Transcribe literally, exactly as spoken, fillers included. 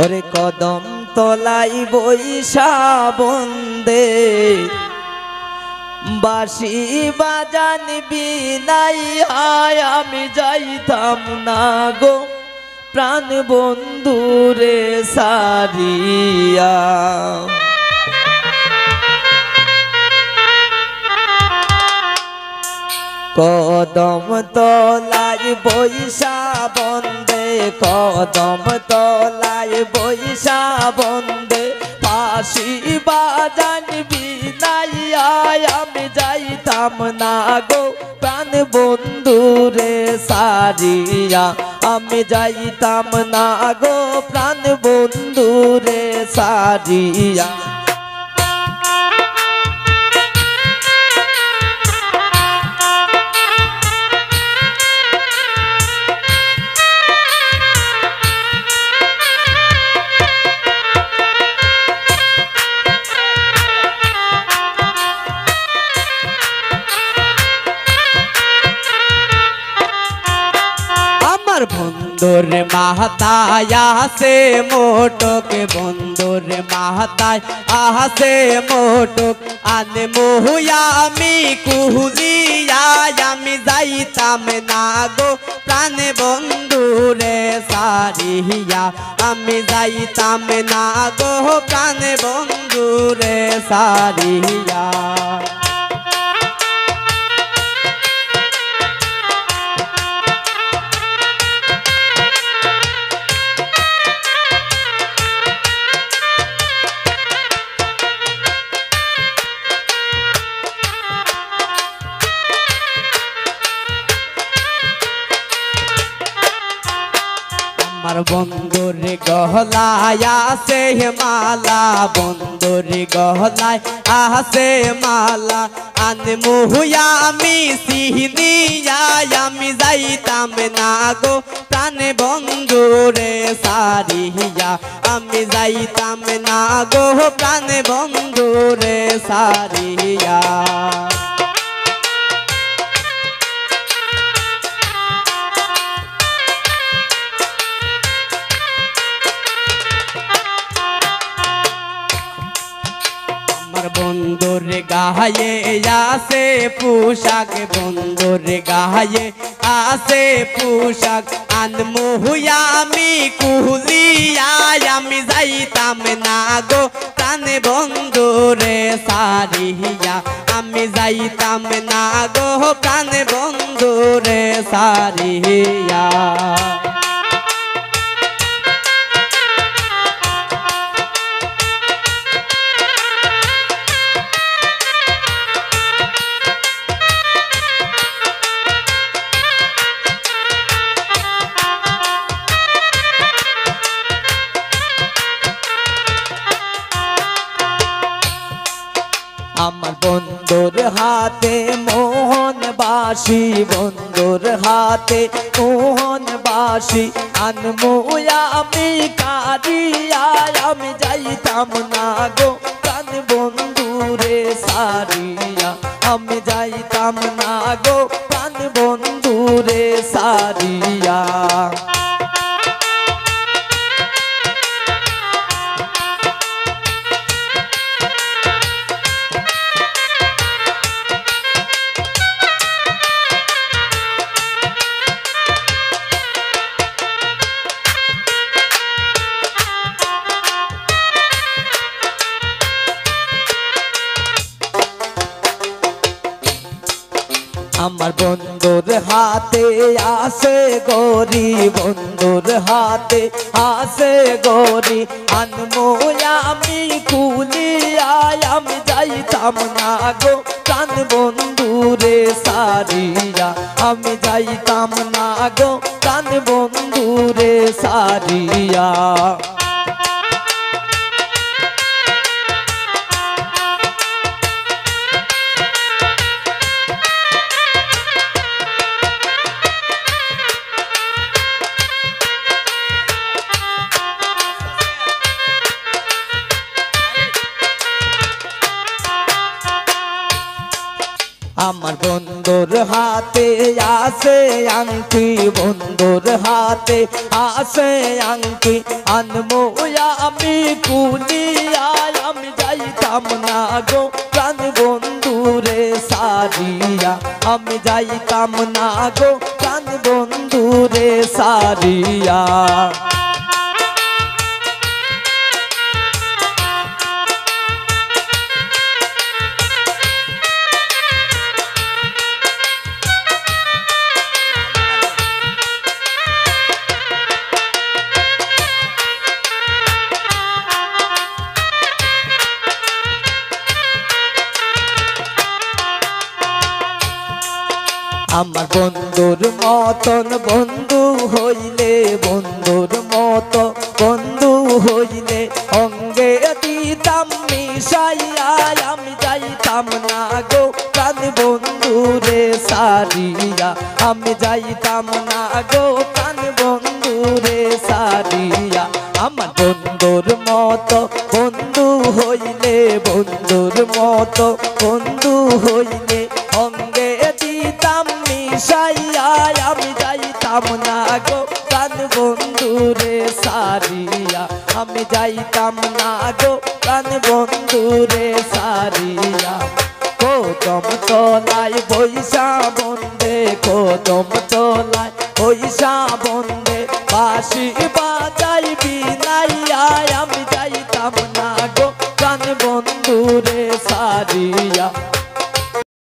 ওরে কদম তলায় বইসা বন্দে, বাঁশি বাজান বিনাই হায় আমি যাইতাম না গো প্রাণ বন্ধুরে সারিয়া। কদম তলায় বইসা বন্দে, কদম তলায় বইসা বন্দে, বাঁশি বাজান বিনাই হায় আমি যাইতাম না গো প্রাণ বন্ধুরে সারিয়া, আমি যাইতাম না গো প্রাণ বন্ধুরে সারিয়া। আমার বন্দর মাহাতায় আছে মোটক, বন্দর মাহাতায় আছে মোটক, আনমু আমি কুলিয়া আমি যাইতাম না গো প্রাণ বন্ধুরে সারিয়া, আমি যাইতাম না গো প্রাণ বন্ধুরে সারিয়া। আমার বন্ধুর গলায় আছে মালা, বন্ধুর গলায় আছে মালা, আনমু আমি ছিনিয়া আমি যাইতাম না গো প্রাণ বন্ধুরে সারিয়া, আমি যাইতাম না গো প্রাণ বন্ধুরে সারিয়া। আমার বন্ধুর গায়ে আছে পোশাক, বন্ধুর গায়ে আছে পোশাক, আনমু আমি কুলিয়া আমি যাইতাম না গো প্রাণ বন্ধুরে সারিয়া, আমি যাইতাম না গো প্রাণ বন্ধুরে সারিয়া। আমার বন্ধুর হাতে মোহন বাঁশি, বন্ধুর হাতে মোহন বাঁশি, আনমু আমি কারিয়া, আমি যাইতাম না গো প্রাণ বন্ধুরে সারিয়া, আমি যাইতাম না গো প্রাণ বন্ধুরে সারিয়া। আমার বন্ধুর হাতে আছে ঘড়ি, বন্ধুর হাতে আছে ঘড়ি, আনমু আমি কুলিয়া আমি যাইতাম না গো প্রাণ বন্ধুরে সারিয়া, আমি যাইতাম না গো প্রাণ বন্ধুরে সারিয়া। আমার বন্ধুর হাতে আছে আংটি, বন্ধুর হাতে আছে আংটি, আনমু আমি কুলিয়া। আমি যাইতাম না গো প্রাণ বন্ধুরে সারিয়া, আমি যাইতাম না গো প্রাণ বন্ধুরে সারিয়া। আমার বন্ধুর মতন বন্ধু হইলে, বন্ধুর মতো বন্ধু হইলে, অঙ্গে দিতাম মিশাইয়া। আমি যাইতাম না গো প্রাণ বন্ধুরে সারিয়া, আমি যাইতাম না গো প্রাণ বন্ধুরে সারিয়া। আমার বন্ধুর মতো বন্ধু হইলে, বন্ধুর মতো বন্ধু হইলে, অঙ্গে দিতাম মিশাইয়া। আমি যাইতাম না গো প্রাণ বন্ধুরে সারিয়া, আমি যাইতাম না গো প্রাণ বন্ধুরে সারিয়া। কদম তলায় বইসা বন্দে, কদম তলায় বইসা বন্দে, বাঁশি